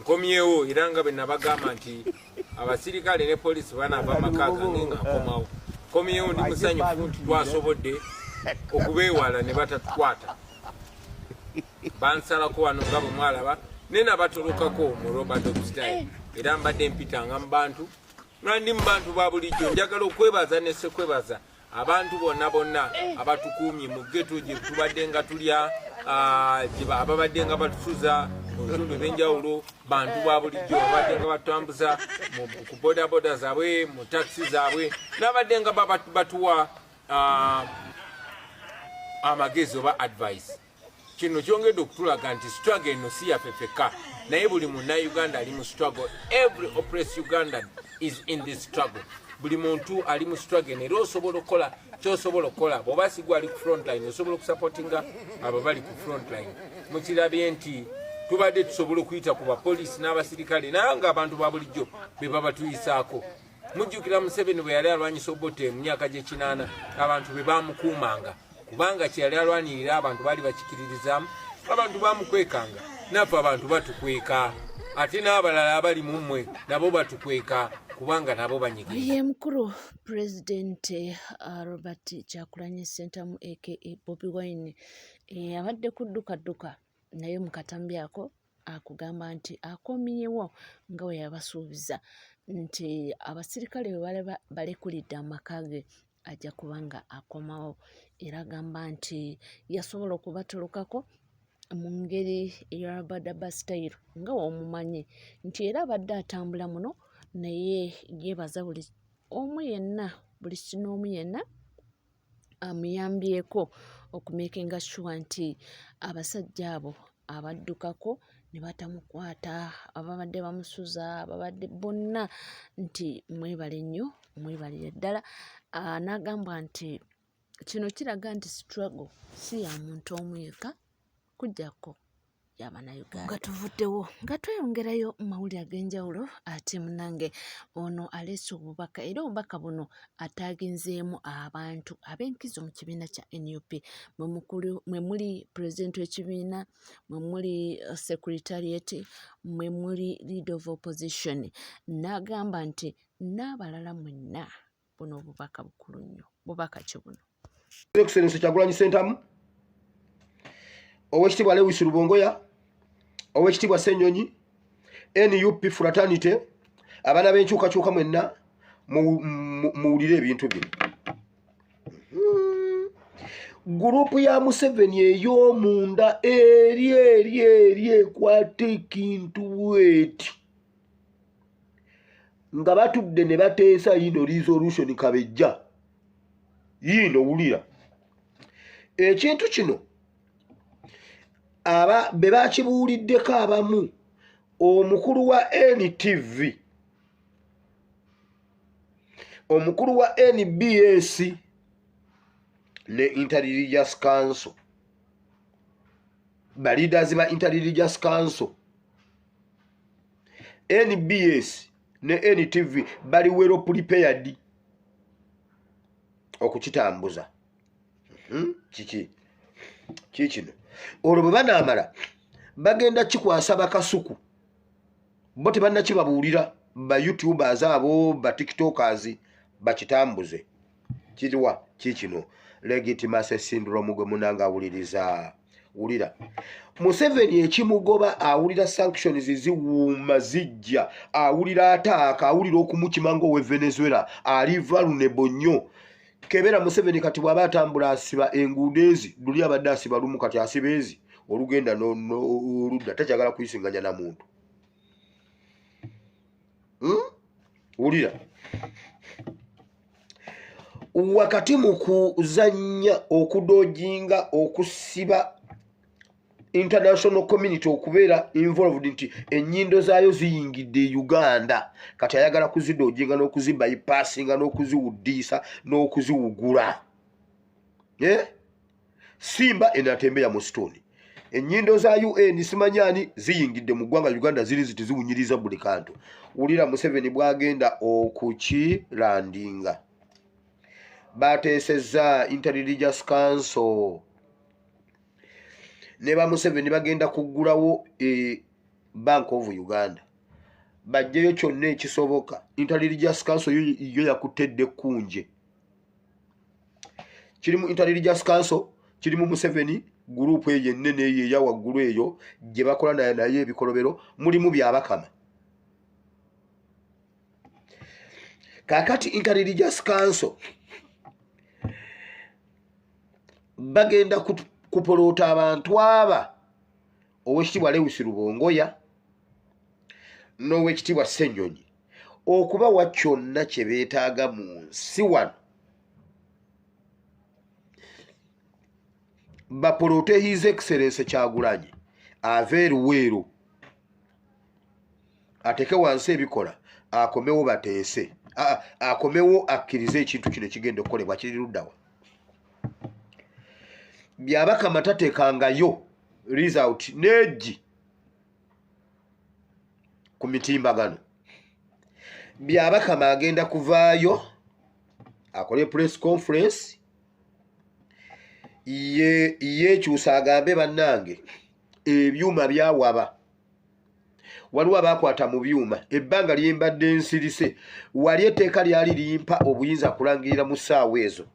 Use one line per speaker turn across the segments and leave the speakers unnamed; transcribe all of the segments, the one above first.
Nkomyewo era nga bwe nabagamba nti abasirikale ne poliisi banaava amaka gange nga nkomawo. Nkomyewo, ndi musanyufu nti twasobodde okubeewala ne batatukwata. Bansalako wano nga bwe mwalaba, naye nabatolokako mu rub-a-dub style, era mbadde mpitanga mu bantu nga ndi mu bantu ba bulijjo. Njagala okwebaza ne sekwebaza abantu bonna bonna abatukuumye mu ghetto gye tubadde nga tulya, ababadde nga batusuza mu bitundu ebyenjawulo, bantu ba bulijjo babadde nga batutambuza ku bodaboda zaabwe, mu takisi zaabwe, n'abadde nga batuwa amagezi oba advice. Kino kyongedde okutulaga nti struggle eno si yaffe ffekka, naye buli Munnayuganda ali mu struggle. Every oppressed Ugandan is in this struggle. Buli muntu ali mu struggle eno, era osobola okukola kyosobola okukola. Bw'oba sigwa ali ku frontline, osobola okusupportinga abo bali ku frontline. Mukirabye nti tubadde tusobola okuyita ku bapoliisi n'abasirikale, naye nga abantu ba bulijjo be baba tuyisaako. Mujjukira Museveni bwe yali alwanyisa Obote mu myaka gy'ekinaana, abantu be bamukuumanga kubanga kyeyali alwanirira abantu baali bakikiririzaamu, abantu bamukwekanga. Naffe abantu batukweka, ate n'abalala abali mu mmwe nabo batukweka kubanga nabo banyigiriza.
Ye mukulu Pulezidenti Robert Kyagulanyi Ssentamu aka Bobi Wine abadde ku ddukadduka, naye mu katambi ako akugamba nti akomyewo nga bwe yabasuubiza nti abasirikale bwe balaba balekulidde amaka ge ajja kuba nga akomawo. Era agamba nti yasobola okubatolokako mu ngeri eya rub-a-dub style nga w'omumanyi nti era abadde atambula muno, naye yeebaza buli omu yenna, buli kinoomu yenna amuyambyeko okumakinga sure nti abasajja abo abaddukako ne batamukwata, ababadde bamusuza, ababadde bonna, nti mwebale nnyo, mwebalire ddala. N'agamba nti kino kiraga nti struggle si ya muntu omu yekka, kuggyako y'Abannayuganda. Nga tuvuddewo nga tweyongerayo mu mawulire ag'enjawulo, ate munnange ono aleese obubaka, era obubaka buno ataaginzeemu abantu ab'enkizo mu kibiina kya NUP, mwe muli pulezidenti w'ekibiina, mwe muli secretariat, mwe muli leader of opposition, n'agamba nti n'abalala mwenna. Buno obubaka bukulu nnyo. Bubaka ki buno?
Excellence Kyagulanyi Ssentamu, Owekitiibwa Lewis Rubongoya, Owekitiibwa Ssenyonyi, NUP fraternity, abaana b'enkyukakyuka mwenna, muwulire ebintu bino. Group ya Museveni ey'omunda eri ekwata ekintu bweti nga batudde ne bateesa yino resolution kabejja yiino. Wulira ekintu kino, aba be bakibuuliddeko abamu, omukulu wa NTV, omukulu wa NBS ne Interreligious Council, baleaders ba Interreligious Council, NBS ne NTV bali well prepared okukitambuza. Kiki kikino? Olwo bwe banaamala bagenda kikwasa bakasuku, bo tebannakibabuulira, ba YouTubers abo, ba TikTokers bakitambuze. Kiriwa? Kikino, legitimacy syndrome. Gwe munanga awuliriza, wulira Museveni ekimugoba. Awulira sanctions ziwuuma zijja, awulira ataaka, awulira okumukima ngaowe Venezuela, ali vulnerable nnyo. Kebera Museveni kati bw'aba atambula asiba enguudo ezi, luli abadde asiba lumu, kati asiba ezi, olugenda oludda, takyagala kuyisinganya na muntu. Wulira, wakati mu kuzannya okudodginga okusiba international community okubeera involved nti ennyindo zaayo ziyingidde e Uganda, kati ayagala kuzidodginga n'okuzibypassinga n'okuziwuddiisa n'okuziwugula. Eh? Simba enatembeya mu stone, ennyindo za UN simanyani ziyingidde mu ggwanga Uganda, ziri ziti ziwunyiriza buli kantu. Wulira Museveni bwagenda okukilandinga, bateesezza Interreligious Council ne ba Museveni bagenda kuggulawo. Bank of Uganda bajjeyo kyonna ekisoboka. Interreligious Council yo yakutte dda ekkunje. Kirimu Interreligious Council, kirimu Museveni gurupu eyo ennene eyo eya waggulu eyo gye bakola naye naye ebikolobero, mulimu Byabakama. Kaakati Interreligious Council bagenda kupoloota abantu aba Owekitiibwa Lewis Rubongoya n'Owekitiibwa Ssenyonyi okubawa kyonna kye beetaaga mu nsi wano, bapoloote His Excellence Kyagulanyi ave eruweero ateke wansi ebikola, akomewo bateese, akomewo akkirize ekintu kino ekigenda okukolebwa. Kiri luddawa? Byabakama tateekangayo result neegi ku mitimbagano. Byabakama agenda kuvaayo akole press conference yeekyusa agambe, bannange, ebyuma byawaba, waliwo abakwata mu byuma ebbanga lyembadde nsirise wali, etteeka lyali limpa obuyinza kulangirira mu ssaawa ezo,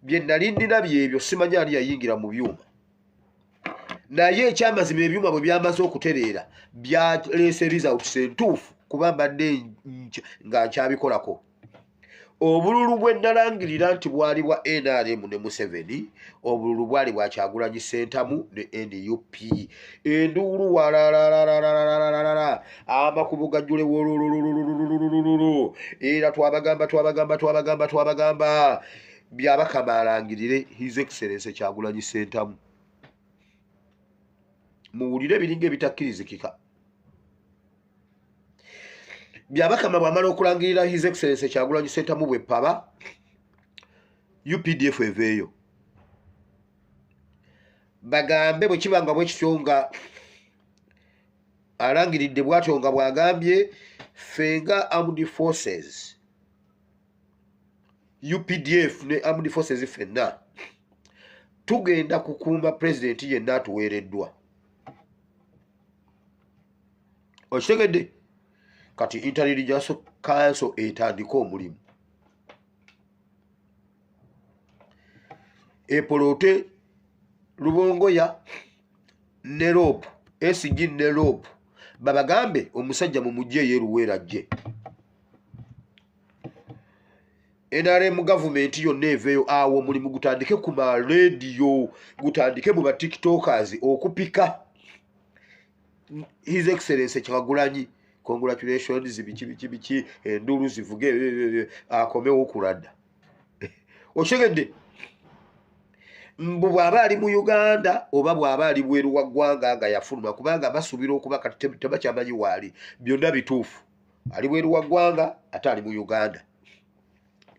bye nali nnina byebyo, simanyi ani yayingira mu byuma. Naye ekyamazima, ebyuma bwe byamaze okutereera byaleese results entuufu, kuba mbadde nga nkyabikolako. Obululu bwe nalangirira nti bwali bwa NRM ne Museveni, obululu bwali bwa Kyagulanyi Sentamu ne NUP. Enduulu walalalalalalalala, amakubo gajjule wololololololololo. Era twabagamba, twabagamba, twabagamba, twabagamba. Byabakama alangirire His Excellence Kyagulanyi Sentamu. Muwulire, ebiringa ebitakkirizikika. Byabakama bwamala okulangirira His Excellence Kyagulanyi Sentamu bwe paba, UPDF eveeyo bagambe bwe kiba nga bwe kityo, nga alangiridde bw'atyo nga bw'agambye, ffe nga armed forces, UPDF ne armed forces ffenna tugenda kukuuma pulezidenti yenna atuweereddwa. Okitegedde? Kati Interreligious Council etandike omulimu, epoloote Lubongoya ne LOP SG ne LOP, babagambe omusajja mumugye eyeruweera ajje. NRM gavumenti yonna eveeyo awo, omulimu gutandike ku marediyo, gutandike mu batiktokers okupika His Excellence Kyagulanyi, congratulations, biki biki biki, enduulu zivuge, akomewo okuladda. Okitegedde? Mbu bw'aba ali mu Uganda oba bw'aba ali bweru wa ggwanga nga yafuluma, kubanga basuubira okuba kati tebakyamanyi waali. Byonna bituufu, ali bweru wa ggwanga ate ali mu Uganda.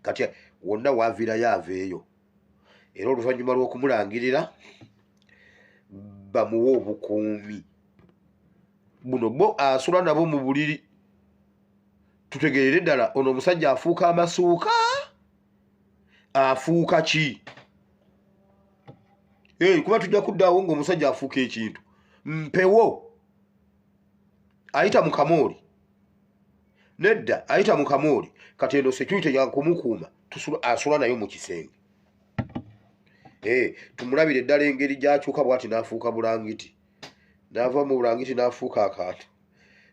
Kati wonna waaviirayo aveeyo, era oluvannyuma lw'okumulangirira bamuwe obukuumi buno bo asula nabo mu buliri, tutegerere ddala ono omusajja afuuka amasuuka, afuuka ki? Kuba tujja kuddaawo ng'omusajja afuuka ekintu mpewo ayita mu kamooli. Nedda, ayita mu kamooli. Kati eno security yakumukuuma, asula nayo mu kisenge. Tumulabire ddala engeri gy'akyuka bw'ati n'afuuka bulangiti, n'ava mu bulangiti n'afuuka akantu,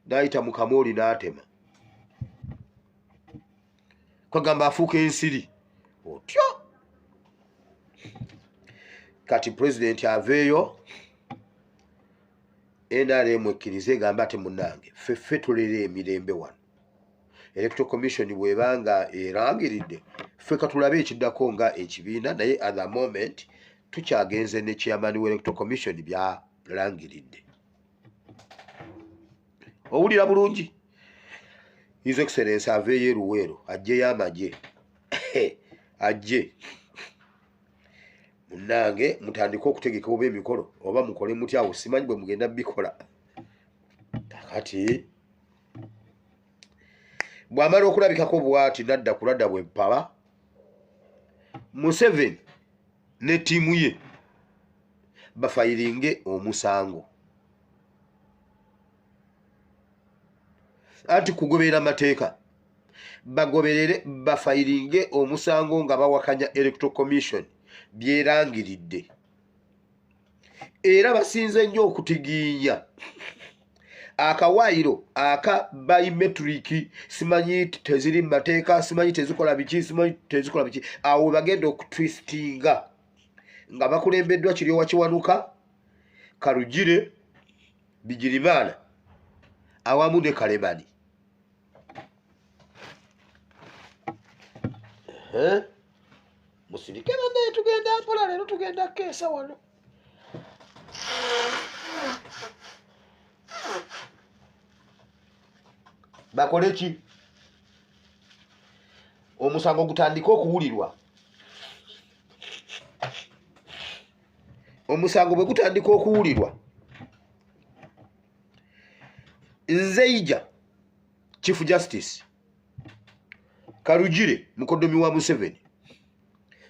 n'ayita mu kamooli n'atema, kwagamba afuuka ensiri otyo. Kati pulezidenti aveeyo, NRM ekkirize, egambe ate munnange ffeffe tulera emirembe wano. Electoral Commission bw'ebanga erangiridde, ffe katulabe ekiddako nga ekibiina, naye at the moment tukyagenze ne chairman wa Electoral Commission byalangiridde. Owulira bulungi? His Excellence aveeyo eruweero, ajjeyo amagye, ajje munnange mutandike okutegeka oba emikolo oba mukole mutyawo, simanyi bwe mugenda bikola. Kakati bw'amala okulabikako bw'ati nadda kuladda bwe mpaba, Museveni ne ttiimu ye bafayiringe omusango. Anti kugoberera mateeka, bagoberere bafayiringe omusango nga bawakanya Electoral Commission byerangiridde. Era basinze nnyo okutigiinya akawaayiro aka biometric, simanyi teziri mu mateeka, simanyi tezikola biki, simanyi tezikola biki. Awo webagenda okutwistinga nga bakulembeddwa Kiryowa Kiwanuka, Karugire, Bigirimaana awamu ne Kalemani. Musirike bannaye, tugenda mpola leero, tugenda keesa wano. Bakole ki? Omusango gutandike okuwulirwa. Omusango bwe gutandika okuwulirwa, Nzeija Chief Justice, Karugire mukodomi wa Museveni,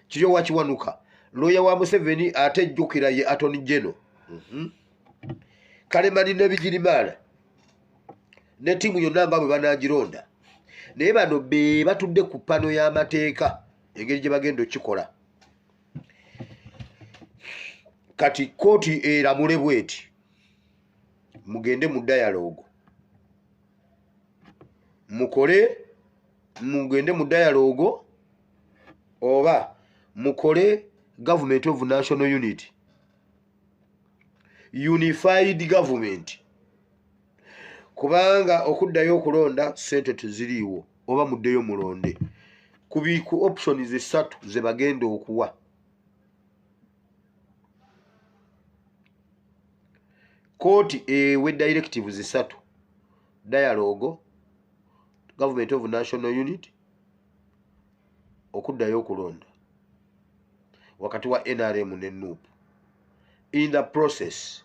Kiryowa Kiwanuka looya wa Museveni, ate jjukira ye Attorney General, Kalemani ne Bigirimaana ne ttiimu yonna nga bwe banagironda, naye bano be batudde ku pano y'amateeka engeri gye bagenda okukikola. Kati kkooti eramule bweti: mugende mu dialogue, mukole, mugende mu dialogue oba mukole government of national unity, unified government, kubanga okuddayo okulonda sente teziriiwo, oba muddeyo mulonde. Ku options esatu ze bagenda okuwa, kooti ewe directives zisatu: dialogue, government of national unity, okuddayo okulonda wakati wa NRM ne NUP. In the process,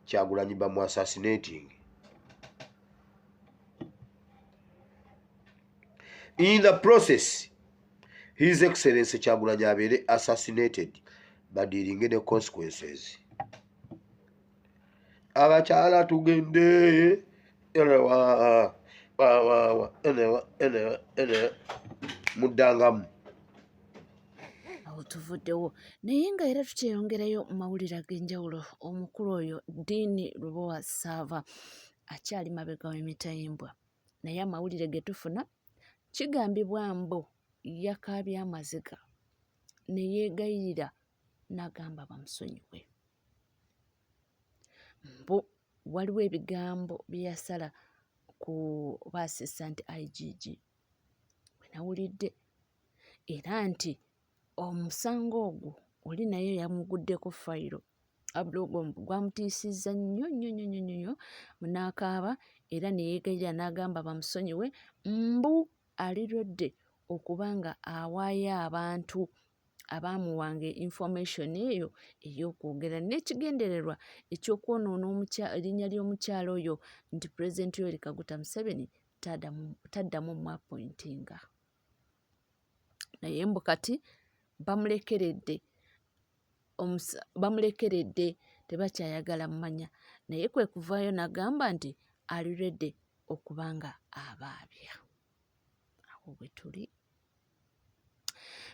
Kyagulanyi bamu assassinating. In the process, His Excellency Kyagulanyi abeere assassinated, badiringe ne consequences. Abakyala tugende enewa wawawa enewa enewa enewa muddangamu.
Awo tuvuddewo, naye nga era tukyeyongerayo mu mawulire ag'enjawulo. Omukulu oyo Dean Lubowa Saava akyali mabega w'emitayimbwa, naye amawulire ge tufuna kigambibwa mbu yakaabye amaziga ne yeegayirira n'agamba bamusonyiwe, mbu waliwo ebigambo bye yasala ku ba assistant IGG bwe nawulidde, era nti omusango ogwo oli naye yamuguddeko fayiro ogwo gwamutiisizza nnyo nnyo nnyo nnyo nnyo n'akaaba era ne yeegayirira n'agamba bamusonyiwe, mbu alirwedde okuba nga awaayo abantu abaamuwanga information eyo ey'okwogera n'ekigendererwa eky'okwonoona erinnya ly'omukyala oyo, nti Pulezidenti Yoweri Kaguta Museveni taddamu mwapointinga. Naye mbu kati bamulekeredde, tebakyayagala mmanya, naye kwe kuvaayo n'agamba nti ali ready okuba nga abaabya. Awo bwe tuli.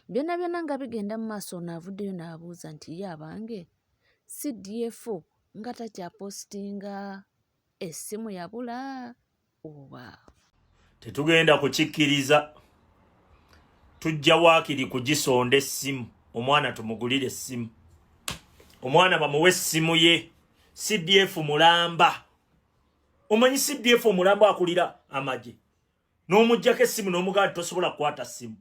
Byonna byonna nga bigenda mu maaso, ono avuddeyo n'abuuza nti ye abange CDF nga takyapositinga, essimu yabula oba?
Tetugenda kukikkiriza, tujja waakiri kugisonda essimu, omwana tumugulire essimu, omwana bamuwe essimu ye. CDF mulamba, omanyi CDF omulamba akulira amagye, n'omuggyako essimu n'omugaa nti tosobola kukwata ssimu.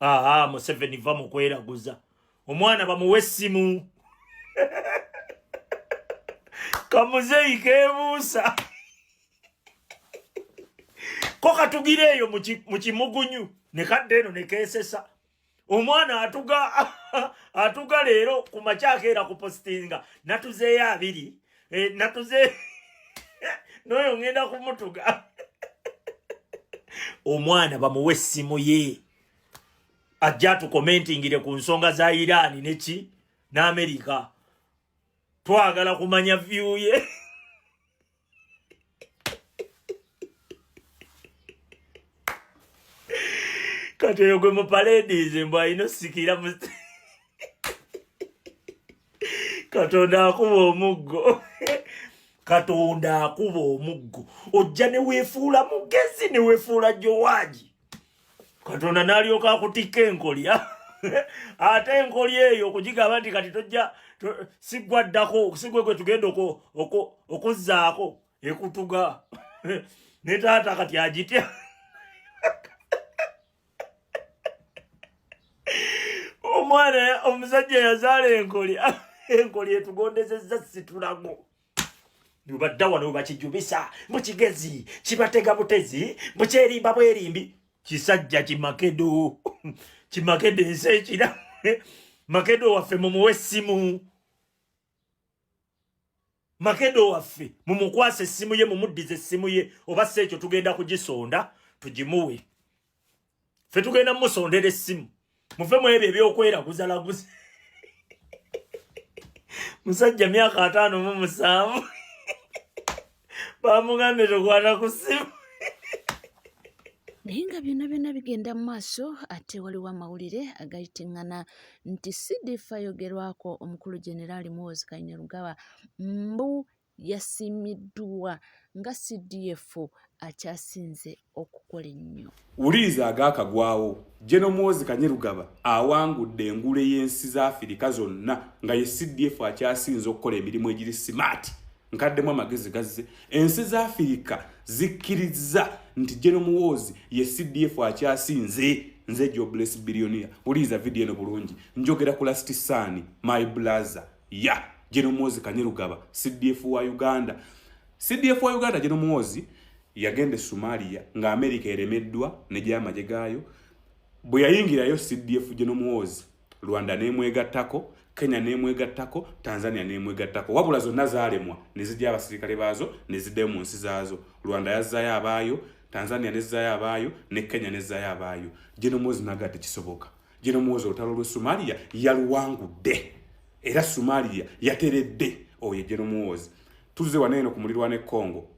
Aha, Museveni va mu kweraguza, omwana bamuwe essimu. Kamuzeyi kebuusa ko katugira eyo mu kimugunyu ne kadda eno ne keesesa. Omwana atuga atuga leero ku makya akeera ku positinga natuzeeyo abiri, natuze n'oyo ngenda kumutuga. Omwana bamuwe essimu ye, ajja atukomentingire ku nsonga za Iran neki n'Amerika. Twagala kumanya view ye. Kati oyo gwe mupalediize mbu alina osikira mu Katonda akuba omuggo. Katonda akuba omuggo, ojja ne weefuula mugezi ne weefuula jowaagi, Katonda n'alyoka akutikka enkolya. Ate enkolya eyo okugigamba nti kati tojja, sigwa ddako, sigwe gwe tugenda okuzzaako, ekutuga ne taata kati agitya. Omwana omusajja yazaala enkolya, enkolya etugondezezza situlago. Badda wano webakijubisa mukigezi, kibatega butezi, mukyerimba bwerimbi. Kisajja kimakedo, kimakedo ensi ekira. Makedo waffe mumuwe essimu, Makedo waffe mumukwase essimu ye, mumuddize essimu ye, oba si ekyo tugenda kugisonda tugimuwe. Ffe tugenda mumusondera essimu, muve mu ebyo ebyokwelaguzalaguza. Musajja myaka 57 bamugambye tokwata ku ssimu.
Naye nga byonna byonna bigenda mu maaso, ate waliwo amawulire agayitiŋŋana nti CDF ayogerwako omukulu Generaali Muhoozi Kainerugaba mbu yasiimiddwa nga CDF akyasinze okukola ennyo.
Wuliriza agaakagwawo, General Muhoozi Kainerugaba awangudde engule y'ensi za Afirika zonna nga ye CDF akyasinze okukola emirimu egiri smart. Nkaddemu amagezi gazze. Ensi za Afirika zikkirizza nti General Muhoozi ye CDF akyasinze. Nze Jobless Billionaire. Wuliriza vidiyo eno bulungi. Njogera ku last son, my brother. Ya General Muhoozi Kainerugaba, CDF wa Uganda. CDF wa Uganda General Muhoozi yagenda e Somalia nga America eremeddwa ne gy'amagye gaayo. Bwe yayingirayo CDF General Muhoozi, Rwanda n'emwegattako, Kenya n'emwegattako, Tanzania n'emwegattako, wabula zonna zaalemwa ne zijja abasirikale baazo ne ziddayo mu nsi zaazo. Rwanda yazzaayo abaayo, Tanzania nezzaayo abaayo, ne Kenya nezzaayo abaayo. General Muhoozi naga tekisoboka. General Muhoozi olutalo lw'e Somalia yaluwangudde era Somalia yateredde. Oyo General Muhoozi. Tuzze wano eno ku mulirwano e Congo,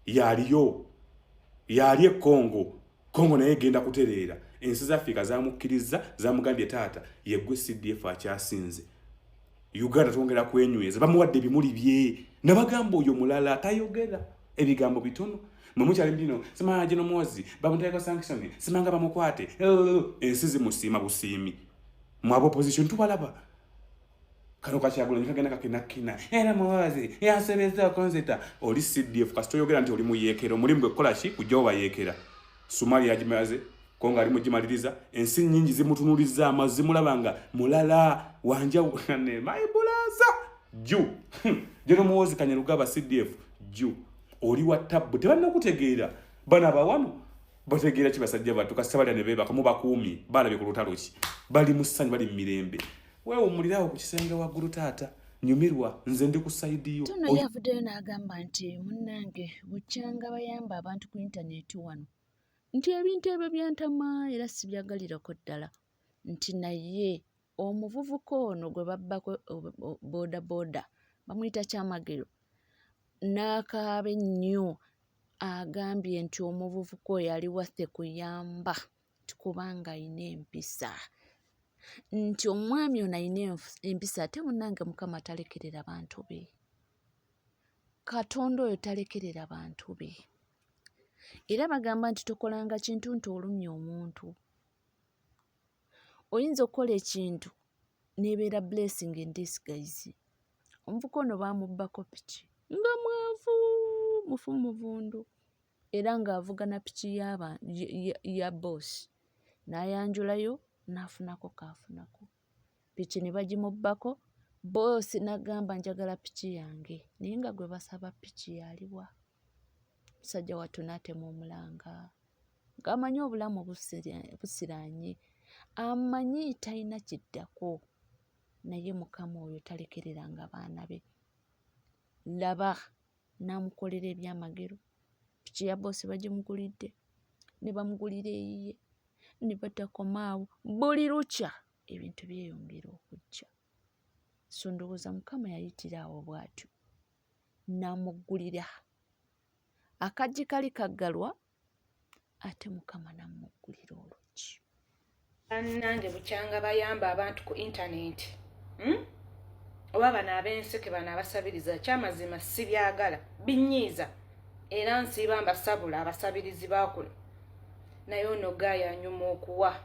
yaliyo, yali e Congo. Congo naye egenda kutereera. Ensi za Afrika zamukkiriza, zamugambye taata yeggwe CDF akyasinze. Uganda twongera kwenyweza, bamuwadde ebimuli bye. Nabagamba oyo mulala tayogera ebigambo bitono. Mwe mukyali bino simanya General Muhoozi bamuteeko sanction, simanga bamukwate. Ensi zimusiima busiimi. Mwe aba opposition tubalaba. Kano kakyagulanyi kagenda kakinakina era Muhoozi yasobezza okunzita. Oli CDF kasita oyogera nti oli muyeekera, omulimu gwe kukola ki? Kujjawo bayeekera. Somalia yagimaze, Kongo ali mugimaliriza. Ensi nnyingi zimutunuulizza amazzi, zimulaba nga mulala wanjawulo. Ne my brother ju General Muhoozi Kainerugaba CDF ju oli wa tabbu, tebannakutegeera. Bano abawano bategeera ki? Basajja battu kasita balya ne beebaka, mubakuumye, balabye ku lutalo ki, bali mu ssanyu, bali mu mirembe. Weewummulirawo ku kisenge waggulu taata, nyumirwa, nze ndi ku sayidi yo.
Tono yavuddeyo n'agamba nti munnange bukyanga bayamba abantu ku intaneti wano, nti ebintu ebyo byantama era sibyagalirako ddala, nti naye omuvubuka ono gwe babbako boodabooda bamuyita Kyamagero n'akaaba ennyo, agambye nti omuvubuka oyo ali waffe kuyamba nti kubanga alina empisa, nti omwami ono alina empisa. Ate munnange Mukama talekerera bantu be, Katonda oyo talekerera bantu be. Era bagamba nti tokolanga kintu nti olumya omuntu. Oyinza okukola ekintu n'ebeera blessing in disguise. Omuvubuka ono baamubbako piki nga mwavu, mufu muvundu, era ng'avuga na piki ya boss, n'ayanjulayo n'afunako k'afunako. Piki ne bagimubbako, boss n'agamba njagala piki yange, naye nga gwe basaba piki y'aliwa? Musajja wattu n'atema omulanga ng'amanyi obulamu busiraanye, amanyi talina kiddako, naye Mukama oyo talekereranga baana be. Laba n'amukolera ebyamagero, piki ya boss bagimugulidde, ne bamugulira eyiye, ne batakoma awo, buli lukya ebintu byeyongera okujja. So ndowooza Mukama yayitira awo bw'atyo n'amuggulira akaggi kali kaggalwa. Ate Mukama n'ammuggulira oluggi.
Bannange, bukyanga bayamba abantu ku intaneti, Oba bano ab'enseke, bano abasabiriza, kyamazima sibyagala, binyiiza, era nsiiba mbasabula abasabirizi bakuno. Naye ono guy anyuma okuwa.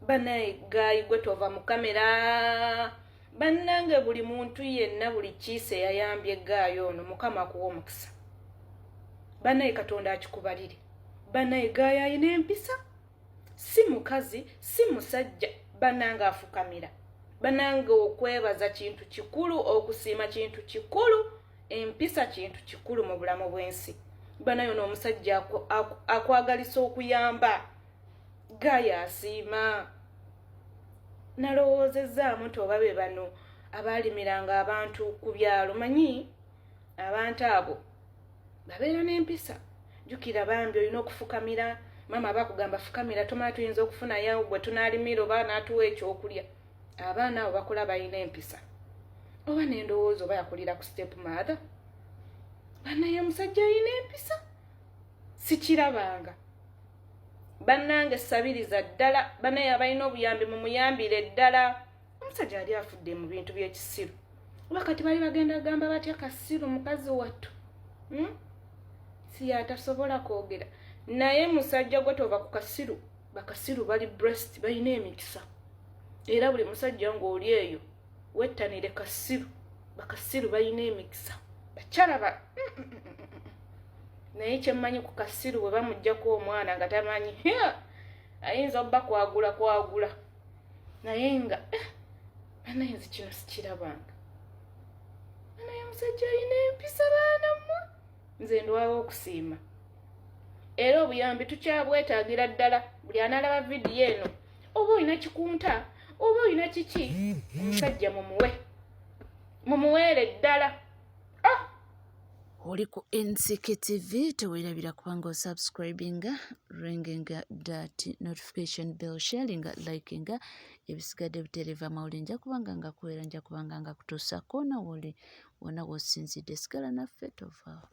Banaye guy gwe tova mu kamera. Bannange, buli muntu yenna, buli kiisa eyayambye guy ono, Mukama akuwa omukisa. Banaye, Katonda akikubalire. Banaye, guy ayina empisa, si mukazi si musajja. Bannange, afukamira. Bannange, okwebaza kintu kikulu, okusiima kintu kikulu, empisa kintu kikulu mu bulamu bw'ensi. Banayo n'omusajja akwagalisa okuyamba. Guy asiima. Nalowoozezaamu nti oba be bano abaalimiranga abantu ku byalo. Manyi abantu abo babeera n'empisa. Jjukira bambi, olina okufukamira. Maama bakugamba fukamira, tomala tuyinza okufunayo bwe tunaalimira oba naatuwa ekyokulya. Abaana abo bakola, balina empisa. Oba nendowooza oba yakulira ku step mother. Banaye, omusajja alina empisa, sikirabanga. Bannange, sabiriza ddala. Banaye, abalina obuyambi mumuyambire ddala. Omusajja ali afudde mu bintu by'ekisiru. Oba kati bali bagenda gamba batya kasiru mukazi wattu, Si yatasobola kwogera. Naye musajja gwe tova ku kasiru. Bakasiru bali blessed, balina emikisa. Era buli musajja ng'oli eyo, wettanire kasiru. Bakasiru balina emikisa, bakyala ba. Naye kyemmanyi ku kasiru, bwe bamugjako omwana nga tamanyi, ayinza obba kwagula kwagula. Naye nga banaye, nze kino sikirabanga. Naye omusajja alina empisa. Baana mmwe, nze ndwawo okusiima. Era obuyambi tukyabwetaagira ddala. Buli analaba vidiyo eno, oba olina kikunta oba olina kiki, omusajja mumuwe, mumuweere ddala, ah!
Oli ku NCK TV, teweerabira kubanga osubscribinga, ringinga that notification bell, sharinga, likinga. Ebisigadde bitereeva amawulire. Nja kubanga nga kuweera, nja kubanga nga kutuusaako nawe oli wonna w'osinzidde. Sigala naffe, tovaawo.